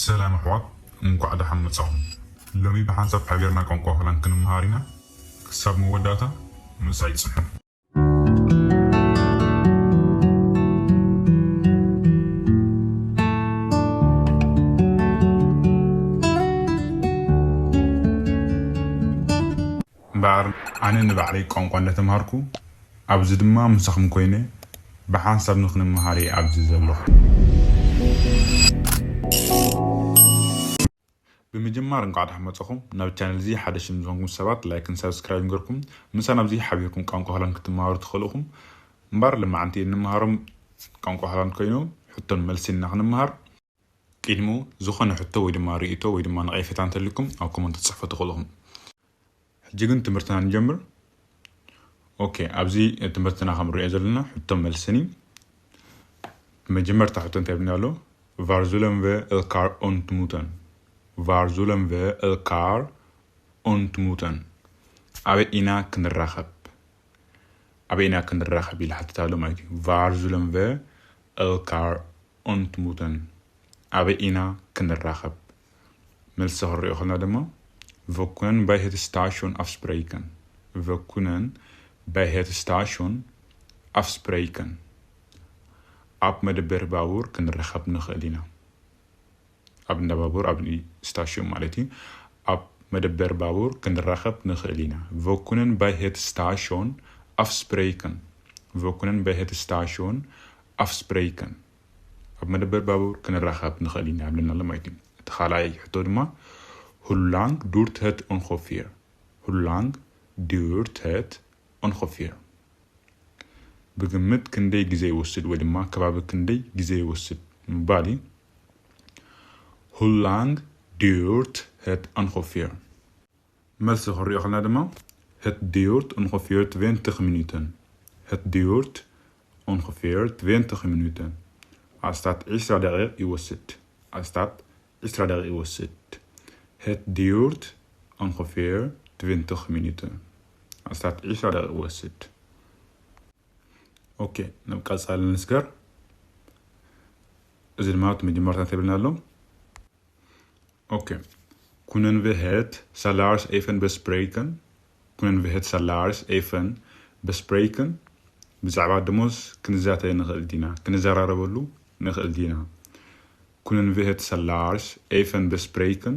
ሰላም ኣሕዋት፣ እንኳዕ ደሓን መጻኹም። ሎሚ ብሓንሳብ ሓቢርና ቋንቋ ሆላንድ ክንመሃር ኢና። ክሳብ መወዳእታ ምሳይ ጽንሑ። እምበኣር ኣነ ንባዕለይ ቋንቋ እንዳተምሃርኩ፣ ኣብዚ ድማ ምሳኹም ኮይነ ብሓንሳብ ንክንመሃር እየ ኣብዚ ዘለኹ። ብምጅማር እንኳዕ ደሓን መጻኹም። ናብ ቻነል እዚ ሓደ ሽም ዝኾንኩም ሰባት ላይክን ሳብስክራይብን ገርኩም ምሳና ኣብዚ ሓቢርኩም ቋንቋ ሆላንድ ክትመሃሩ ትኽእሉ ኢኹም። እምበኣር ልማዓንቲ እንመሃሮም ቋንቋ ሆላንድ ኮይኑ ሕቶን መልሲን ኢና ክንመሃር። ቅድሙ ዝኾነ ሕቶ ወይ ድማ ርእይቶ ወይ ድማ ነቐፌታ እንተልኩም ኣብ ኮመንት ትጽሕፉ ትኽእሉ ኢኹም። ሕጂ ግን ትምህርትና ንጀምር። ኦኬ፣ ኣብዚ ትምህርትና ከም ንሪኦ ዘለና ሕቶ መልስን እዩ። መጀመርታ ሕቶ እንታይ ብልና ኣሎ? Waar zullen we elkaar ontmoeten? Waar zullen we elkaar ontmoeten? ኣበይ ኢና ክንራኸብ? ኣበይ ኢና ክንራኸብ ኢሉ ሓቲት ኣሎ ማለት እዩ። Waar zullen we elkaar ontmoeten? ኣበይ ኢና ክንራኸብ? መልሲ ክንሪኦ ከለና ድማ፣ We kunnen bij het station afspreken. We kunnen bij het station afspreken. ኣብ መደበር ባቡር ክንራኸብ ንኽእል ኢና። ኣብ እንዳ ባቡር፣ ኣብ ስታሽን ማለት እዩ። ኣብ መደበር ባቡር ክንራኸብ ንኽእል ኢና። We kunnen bij het station afspreken. We kunnen bij het station afspreken. ኣብ መደበር ባቡር ክንራኸብ ንኽእል ኢና ይብለና ኣሎ ማለት እዩ። እቲ ካልኣይ ሕቶ ድማ፣ Hoe lang duurt het ongeveer? Hoe lang duurt het ongeveer? ብግምት ክንደይ ግዜ ይወስድ ወይ ድማ ከባቢ ክንደይ ግዜ ይወስድ ምባል እዩ። Hoe lang duurt het ongeveer? መልሲ ክንሪኦ ከለና ድማ፣ Het duurt ongeveer twintig minuten. Het duurt ongeveer twintig minuten. ኣስታት ዕስራ ደቂቕ ይወስድ። ኣስታት ዕስራ ደቂቕ ይወስድ። Het duurt ongeveer twintig minuten. ኣስታት ዕስራ ደቂቕ ይወስድ። ኦኬ፣ ናብ ቀጻሊ ንስገር። እዚ ድማ እቲ መጀመርታ እንታይ ይብለና ኣሎ? ኦኬ። Kunnen we het salaris even bespreken? Kunnen we het salaris even bespreken? ብዛዕባ ደሞዝ ክንዛተይ ንኽእል ዲና? ክንዘራረበሉ ንኽእል ዲና? Kunnen we het salaris even bespreken?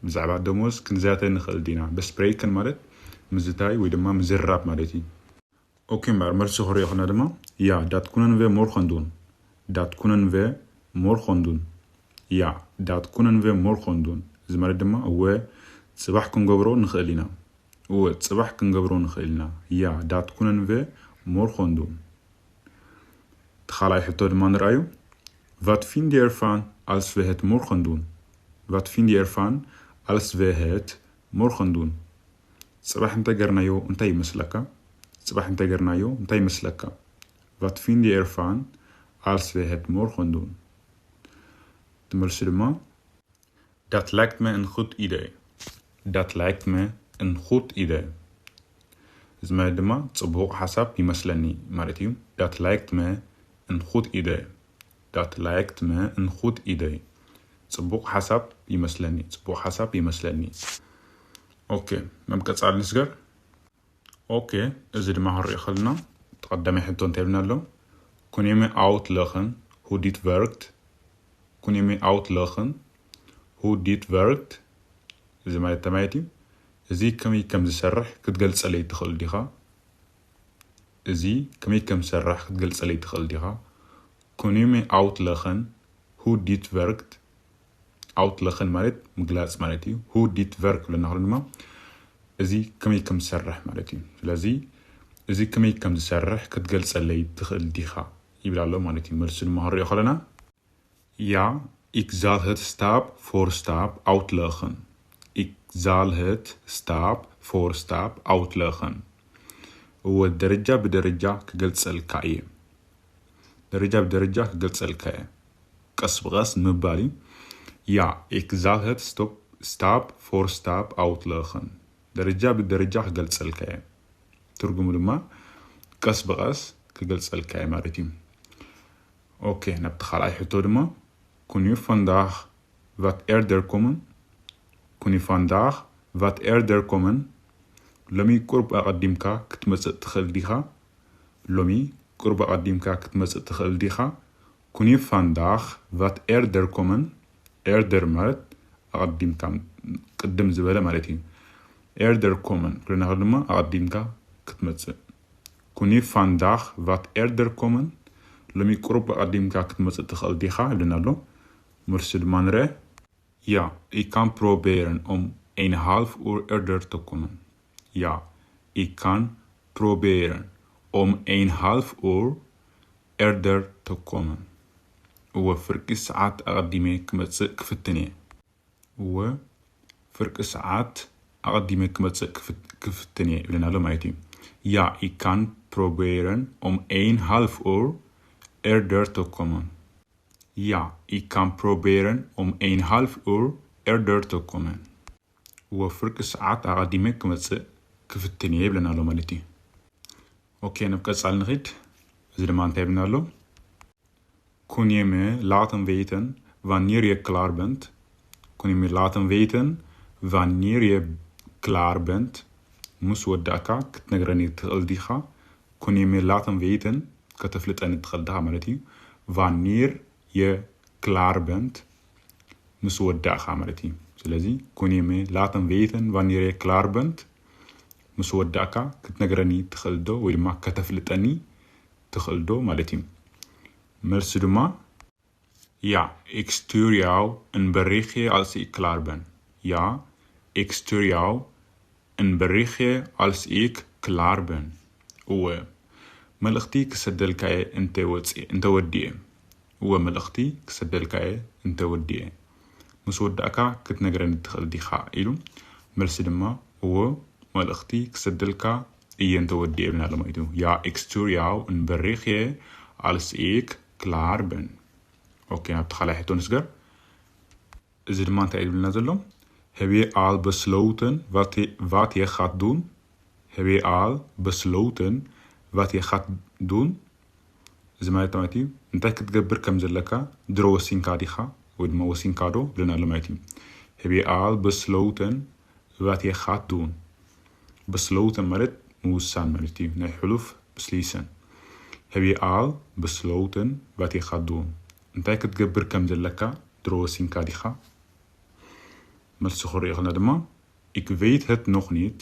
ብዛዕባ ደሞዝ ክንዛተይ ንኽእል ዲና? Bespreken ማለት ምዝታይ ወይ ድማ ምዝራብ ማለት እዩ። ኦኬ እምበኣር፣ መልሲ ክሪኦ ከለና ድማ፣ Ja, dat kunnen we morgen doen. Dat kunnen we morgen doen. Ja, dat kunnen we morgen doen. እዚ ማለት ድማ፣ እወ፣ ጽባሕ ክንገብሮ ንኽእል ኢና። እወ፣ ጽባሕ ክንገብሮ ንኽእል ኢና። Ja, dat kunnen we morgen doen. እቲ ካልኣይ ሕቶ ድማ ንርኣዩ። Wat vind je ervan als we het morgen doen? Wat vind je ervan als we het morgen doen? ጽባሕ እንተገርናዮ እንታይ ይመስለካ? ጽባሕ እንተገርናዮ እንታይ ይመስለካ? Wat vind je ervan als we het morgen doen? ትመልሱ ድማ፣ Dat lijkt me een goed idee. Dat lijkt me een goed idee. እዚ ማለት ድማ ጽቡቕ ሓሳብ ይመስለኒ ማለት እዩ። Dat lijkt me een goed idee. Dat lijkt me een goed idee. ጽቡቕ ሓሳብ ይመስለኒ። ጽቡቕ ሓሳብ ይመስለኒ። ኦኬ፣ መምቀጻል ንስገር። ኦኬ፣ እዚ ድማ ክንሪኦ ከለና፣ እቲ ቀዳማይ ሕቶ እንታይ ይብልና ኣሎ? Kun je me uitleggen hoe dit werkt? Kun je me uitleggen hoe dit werkt? እዚ ማለት እንታይ ማለት እዩ? እዚ ከመይ ከም ዝሰርሕ ክትገልጸለይ ትኽእል ዲኻ? እዚ ከመይ ከም ዝሰርሕ ክትገልጸለይ ትኽእል ዲኻ? Kun je me uitleggen hoe dit werkt? Uitleggen ማለት ምግላጽ ማለት እዩ። Hoe dit werkt ክብለና ከሎ ድማ እዚ ከመይ ከም ዝሰርሕ ማለት እዩ። ስለዚ እዚ ከመይ ከም ዝሰርሕ ክትገልጸለይ ትኽእል ዲኻ ይብል ኣሎ ማለት እዩ። መልሱ ድማ ክንሪኦ ከለና፣ Ja, ik zal het stap voor stap uitleggen. Ik zal het stap voor stap uitleggen. እወ፣ ደረጃ ብደረጃ ክገልጸልካ እየ። ደረጃ ብደረጃ ክገልጸልካ እየ። ቀስ ብቐስ ንምባል እዩ። Ja, ik zal het stop, stap voor stap uitleggen. ደረጃ ብደረጃ ክገልጸልካ እየ። ትርጉሙ ድማ ቀስ ብቐስ ክገልጸልካ እየ ማለት እዩ። ኦኬ፣ ናብቲ ካልኣይ ሕቶ ድማ፣ Kun je vandaag Wat eerder komen. Kun je vandaag wat eerder komen? ሎሚ ቁሩብ ኣቐዲምካ ክትመጽእ ትኽእል ዲኻ? ሎሚ ቁሩብ ኣቐዲምካ ክትመጽእ ትኽእል ዲኻ? Kun je vandaag wat eerder komen? Eerder ማለት ኣቐዲምካ፣ ቅድም ዝበለ ማለት እዩ። Eerder komen ክብለና ከሎ ድማ ኣቐዲምካ ክትመጽእ። Kun je vandaag wat eerder komen? ሎሚ ቁሩብ ኣቐዲምካ ክትመጽእ ትኽእል ዲኻ ይብለና ኣሎ። መልሱ ድማ ንርአ። Ja, ik kan proberen om een half uur eerder te komen. Ja, ik kan proberen om een half uur eerder te komen. እወ፣ ፍርቂ ሰዓት ኣቐዲመ ክመጽእ ክፍትን እየ። እወ፣ ፍርቂ ሰዓት ኣቐዲመ ክመጽእ ክፍት-፣ ክፍትን እየ ይብለና ኣሎ ማለት እዩ። Ja, ik kan proberen om een half uur eerder te komen. Ja, ik kan proberen om een half uur eerder te komen. እወ፣ ፍርቂ ሰዓት ኣቐዲመ ክመጽእ ክፍትን እየ ይብለና ኣሎ ማለት እዩ። ኦኬ፣ ናብ ቀጻሊ ንኺድ። እዚ ድማ እንታይ ይብለና ኣሎ? Kun je me laten weten wanneer je klaar bent? Kun je me laeten weten wanneer je klaar bent? ምስ ወዳእካ ክትነግረኒ ትኽእል ዲኻ? Kun je me laten weten፣ ከተፍልጠኒ ትኽእል ዲኻ ማለት እዩ። Wanneer je klaar bent፣ ምስ ወዳእካ ማለት እዩ። ስለዚ kun je me laten weten wanneer je klaar bent፣ ምስ ወዳእካ ክትነግረኒ ትኽእል ዶ ወይ ድማ ከተፍልጠኒ ትኽእል ዶ ማለት እዩ። መልሲ ድማ Ja, ik stuur jou een berichtje als ik klaar ben. Ja, ik stuur jou een berichtje als ik klaar ben. እወ፣ መልእኽቲ ክሰደልካ እየ እንተ ወጽ-፣ እንተ ወዲኤ። እወ፣ መልእኽቲ ክሰደልካ እየ እንተ ወዲኤ። ምስ ወዳእካ ክትነግረኒ ትኽእል ዲኻ? ኢሉ። መልሲ ድማ፣ እወ፣ መልእኽቲ ክሰደልካ እየ እንተ ወዲኤ ይብለና ኣሎ ማለት እዩ። Ja, ik stuur jou een berichtje als ik klaar ben. ኦኬ፣ ናብቲ ካልኣይ ሕቶ ንስገር። እዚ ድማ እንታይ እዩ ዝብለና ዘሎ? Heb je al besloten wat je, wat je gaat doen? Heb je al besloten wat je gaat doen? እዚ ማለት ማለት እዩ፣ እንታይ ክትገብር ከም ዘለካ ድሮ ወሲንካ ዲኻ? ወይ ድማ ወሲንካ ዶ? ይብለና ኣሎ ማለት እዩ። Heb je al besloten wat je gaat doen? Besloten ማለት ምውሳን ማለት እዩ። ናይ ሕሉፍ beslissen። Heb je al besloten wat je gaat doen? እንታይ ክትገብር ከም ዘለካ ድሮ ወሲንካ ዲኻ? መልሲ ክሪኦ ከለና ድማ፣ Ik weet het nog niet.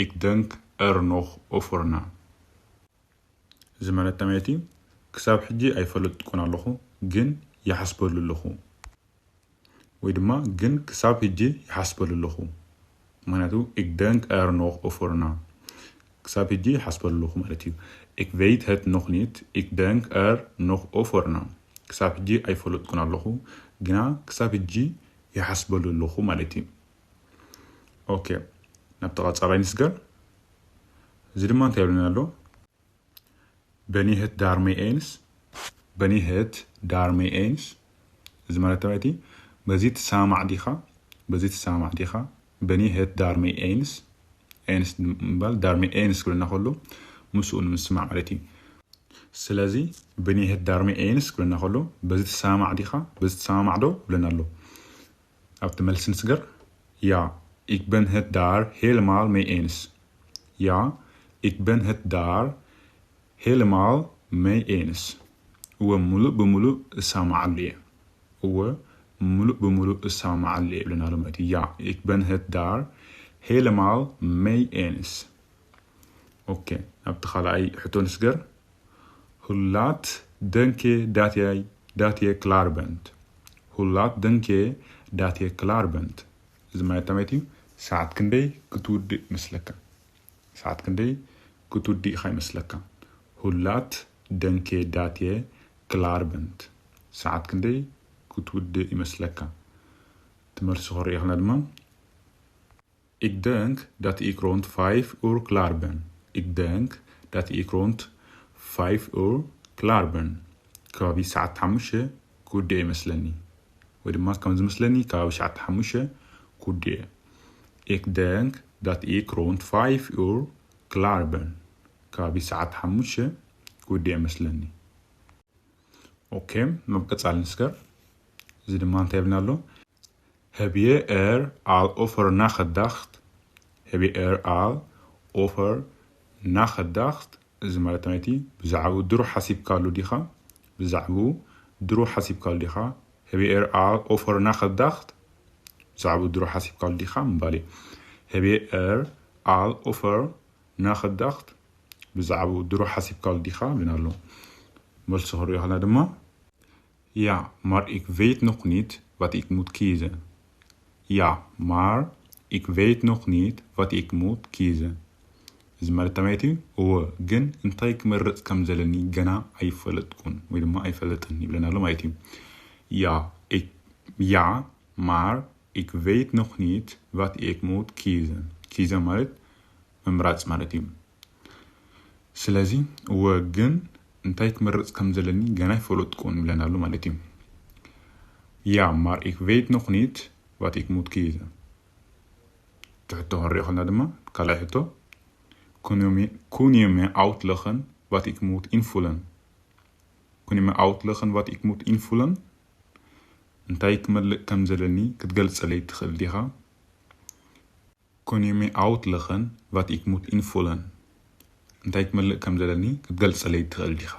Ik denk er nog over na. እዚ ማለት እንታይ ማለት እዩ? ክሳብ ሕጂ ኣይፈለጥኩን ኣለኹ፣ ግን ይሓስበሉ ኣለኹ። ወይ ድማ ግን ክሳብ ሕጂ ይሓስበሉ ኣለኹ። ምኽንያቱ ik denk er nog over na። ክሳብ ሕጂ ይሓስበሉ ኣለኹ ማለት እዩ። Ik weet het nog niet. Ik denk er nog over na. ክሳብ ሕጂ ኣይፈለጥኩን ኣለኹ፣ ግና ክሳብ ሕጂ ይሓስበሉ ኣለኹ ማለት እዩ። ኦኬ፣ ናብቲ ቀጻላይ ንስገር። እዚ ድማ እንታይ ይብለና ኣሎ? Ben je het daarmee eens? Ben je het daarmee eens? እዚ ማለት እንታይ ማለት እዩ? በዚ ትሰማማዕ ዲኻ? በዚ ትሰማማዕ ዲኻ? Ben je het daarmee eens? Eens ምባል daarmee eens ክብለና ከሎ ምስኡ ንምስማዕ ማለት እዩ። ስለዚ ben je het daarmee eens ክብለና ከሎ በዚ ትሰማማዕ ዲኻ? በዚ ትሰማማዕ ዶ? ይብለና ኣሎ። ኣብቲ መልሲ ንስገር። Ja, ik ben het daar helemaal mee eens. Ja, ik ben het daar helemaal mee eens. እወ፣ ሙሉእ ብሙሉእ እሰማማዓሉ እየ። እወ፣ ሙሉእ ብሙሉእ እሰማማዓሉ እየ ይብለና ኣሎ ማለት እዩ። Ja, ik ben het daar helemaal mee eens. ኦኬ፣ ናብቲ ካልኣይ ሕቶ ንስገር። Hoe laat denk je dat je, dat je klaar bent? Hoe laat denk je dat je klaar bent? እዚ ማለት እንታይ ማለት እዩ? ሰዓት ክንደይ ክትውድእ ይመስለካ? ሰዓት ክንደይ ክትውድእ ኢኻ ይመስለካ? Hoe laat denk je dat je klaar bent? ሰዓት ክንደይ ክትውድእ ይመስለካ? ትመልሱ ክርኢ ከለና ድማ፣ Ik denk dat ik rond vijf uur klaar ben. Ik denk dat ik rond vijf uur klaar ben. ከባቢ ሰዓት ሓሙሽተ ክውድእ ይመስለኒ። ወይ ድማ ከም ዝመስለኒ ከባቢ ሰዓት ሓሙሽተ ክውድእ። Ik denk dat ik rond vijf uur klaar ben. ከባቢ ሰዓት ሓሙሽተ ክውድእ ይመስለኒ። ኦኬ፣ ናብ ቀጻሊ ንስገር። እዚ ድማ እንታይ ይብልና ኣሎ? Heb je er al over nagedacht? Heb je er al over nagedacht? እዚ ማለት ተማይቲ ብዛዕባኡ ድሮ ሓሲብካሉ ዲኻ? ብዛዕባኡ ድሮ ሓሲብካሉ ዲኻ? Heb je er al over nagedacht? ብዛዕባኡ ድሮ ሓሲብካሉ ዲኻ ምባል እዩ። Heb je er al over nagedacht? ብዛዕባኡ ድሮ ሓሲብካሉ ዲኻ? ብና ኣሎ። መልሱ ክሪኦ ከለና ድማ Ja, maar ik weet nog niet wat ik moet kiezen. Ja, maar ik weet nog niet wat ik moet kiezen. እዚ ማለት ተማይቲ እወ ግን እንታይ ክመርጽ ከም ዘለኒ ገና ኣይፈለጥኩን ወይ ድማ ኣይፈለጥን ይብለና ኣሎ ማለት እዩ። Ja, ik, ja, maar ik weet nog niet wat ik moet kiezen. Kiezen ማለት ምምራጽ ማለት እዩ። ስለዚ እወ ግን እንታይ ክመርጽ ከም ዘለኒ ገና ኣይፈለጥኩን ይብለና ኣሎ ማለት እዩ። Ja, maar ik weet nog niet wat ik moet kiezen. ትሕቶ ክንሪኦ ከለና ድማ ካልኣይ ሕቶ kun je me uitleggen wat ik moet invullen? Kun je me uitleggen wat ik moet invullen? እንታይ ክመልእ ከም ዘለኒ ክትገልጸለይ ትኽእል ዲኻ? Kun je me uitleggen wat ik moet invullen? እንታይ ክመልእ ከም ዘለኒ ክትገልጸለይ ትኽእል ዲኻ?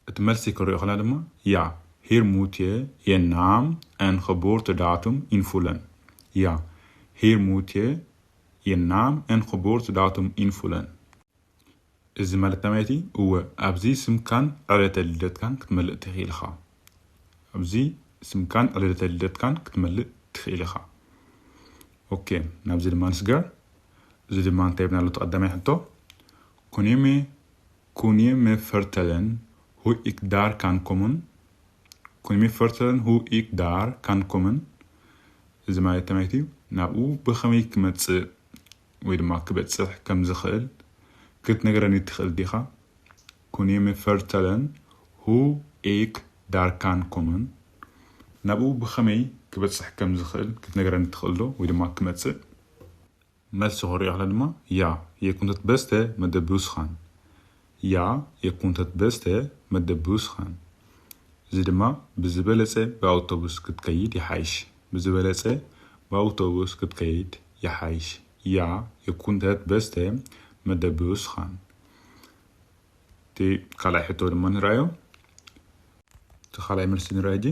እቲ መልሲ ክሪኦ ከለና ድማ ja, hier moet je je naam en geboortedatum invullen. Ja, hier moet je je naam en geboortedatum invullen. እዚ ማለት ተማይቲ እወ ኣብዚ ስምካን ዕለተ ልደትካን ክትመልእ ትኽእል ኢኻ። ኣብዚ ስምካን ዕለተ ልደትካን ክትመልእ ትኽእል ኢኻ። ኦኬ፣ ናብዚ ድማ ንስገር። እዚ ድማ እንታይ ብና ኣሎ ተቐዳማይ ሕቶ? Kun je me kun je me vertellen hoe ik daar kan komen? Kun je me vertellen hoe ik daar kan komen? እዚ ማለት ተማይቲ ናብኡ ብኸመይ ክመጽእ ወይ ድማ ክበጽሕ ከም ዝኽእል ክትነግረኒ ትኽእል ዲኻ? Kun je me vertellen hoe ik daar kan komen? ናብኡ ብኸመይ ክበጽሕ ከም ዝኽእል ክትነግረኒ ትኽእል ዶ ወይ ድማ ክመጽእ? መልሲ ክሪኦ ከለና ድማ ja, je kunt het beste met de bus gaan. Ja, je kunt het beste met de bus gaan. እዚ ድማ ብዝበለጸ ብኣውቶቡስ ክትከይድ ይሓይሽ። ብዝበለጸ ብኣውቶቡስ ክትከይድ ይሓይሽ። Ja, je kunt het beste met de bus gaan. እቲ ካልኣይ ሕቶ ድማ ንርኣዮ። እቲ ካልኣይ መልሲ ንርኣ ሕጂ።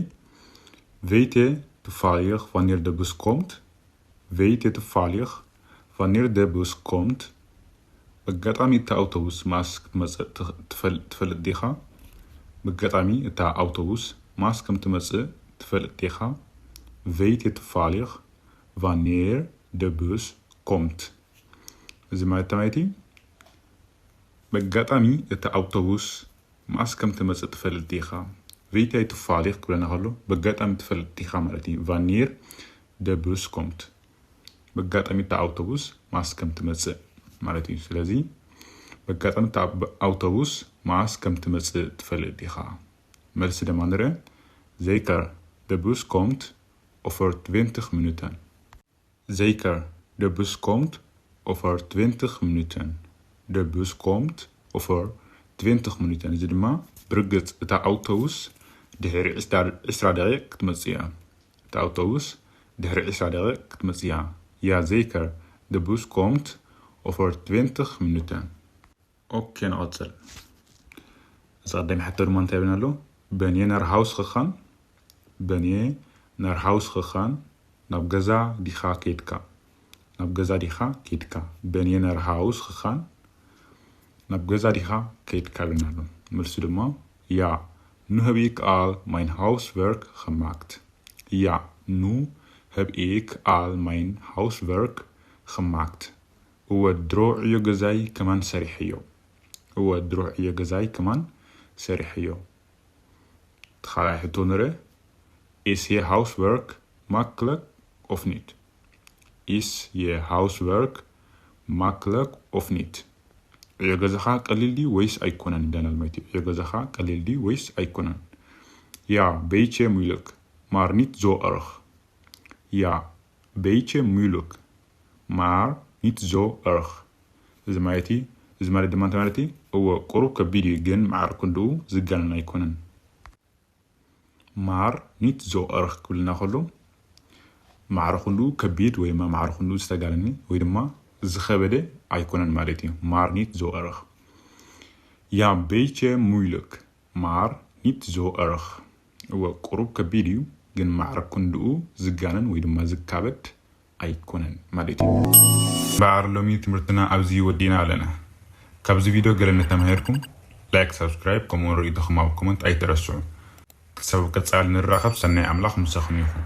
Weet je toevallig wanneer de bus komt? Weet je toevallig wanneer de bus komt? በጋጣሚ እታ ኣውቶቡስ ማስ ክትመጽእ ትኽ- ትፈል- ትፈልጥ ዲኻ? በጋጣሚ እታ ኣውቶቡስ ማስ ከም ትመጽእ ትፈልጥ ዲኻ? Weet je toevallig wanneer de bus komt? እዚ ማለት ተማይቲ በጋጣሚ እታ ኣውቶቡስ ማስ ከም ትመጽእ ትፈልጥ ዲኻ? Weet je toevallig ክብለና ከሎ በጋጣሚ ትፈልጥ ዲኻ ማለት እዩ። Wanneer de bus komt በጋጣሚ እታ ኣውቶቡስ ማስ ከም ትመጽእ ማለት እዩ። ስለዚ በጋጣሚ እታ ኣውቶቡስ ማስ ከም ትመጽእ ትፈልጥ ዲኻ? መልሲ ድማ ንርአ። Zeker, de bus komt over twintig minuten. Zeker, de bus komt over twintig minuten. De bus komt over twintig minuten. እዚ ድማ ብርግጽ እታ ኣውቶቡስ ድሕሪ ዕስራ ደቂቕ ክትመጽእ እያ። እታ ኣውቶቡስ ድሕሪ ዕስራ ደቂቕ ክትመጽእ እያ። Ja, zeker, de bus komt over twintig minuten. ኦኬ፣ ንቐጽል። እዚ ቀዳሚ ሕቶ ድማ እንታይ ይብለና ኣሎ? Ben je naar huis gegaan? Ben je naar huis gegaan? ናብ ገዛ ዲኻ ከይድካ? ናብ ገዛ ዲኻ ከይድካ? Ben je naar huis gegaan? ናብ ገዛ ዲኻ ከይድካ ይብለና ኣሎ። መልሱ ድማ ja, nu heb ik al mijn huiswerk gemaakt. Ja, nu heb ik al mijn huiswerk gemaakt. እወ ድሮ ዕዮ ገዛይ ከማን ሰሪሐዮ። እወ ድሮ ዕዮ ገዛይ ከማን ሰሪሐዮ። እቲ ካልኣይ ሕቶ ንርእ። Is je huiswerk makkelijk of niet? Is je huiswerk makkelijk of niet? ዕዮ ገዛኻ ቀሊል ድዩ ወይስ ኣይኮነን? ይብለና ኣሎ ማለት እዩ። ዕዮ ገዛኻ ቀሊል ድዩ ወይስ ኣይኮነን? Ja, beetje moeilijk, maar niet zo erg. Ja, beetje moeilijk, maar niet zo erg. እዚ ማለት እዩ። እዚ ማለት ድማ እንታይ ማለት እዩ? እወ ቁሩብ ከቢድ እዩ፣ ግን ማዕረ ክንድኡ ዝጋነን ኣይኮነን። Maar niet zo erg ክብልና ከሎ ማዕረ ክንድኡ ከቢድ ወይ ድማ ማዕረ ክንድኡ ዝተጋነነ ወይ ድማ ዝኸበደ ኣይኮነን ማለት እዩ። Maar niet zo erg. Ja, beetje moeilijk, maar niet zo erg. እወ፣ ቁሩብ ከቢድ እዩ፣ ግን ማዕረ ክንድኡ ዝጋነን ወይ ድማ ዝካበድ ኣይኮነን ማለት እዩ። እምበኣር ሎሚ ትምህርትና ኣብዚ ወዲእና ኣለና። ካብዚ ቪድዮ ገለ እንተማሂርኩም፣ ላይክ፣ ሳብስክራይብ፣ ከምኡውን ርእይቶኹም ኣብ ኮመንት ኣይትረስዑ። ክሳብ ቀጻሊ ንራኸብ፣ ሰናይ ኣምላኽ ምሳኹም ይኹን።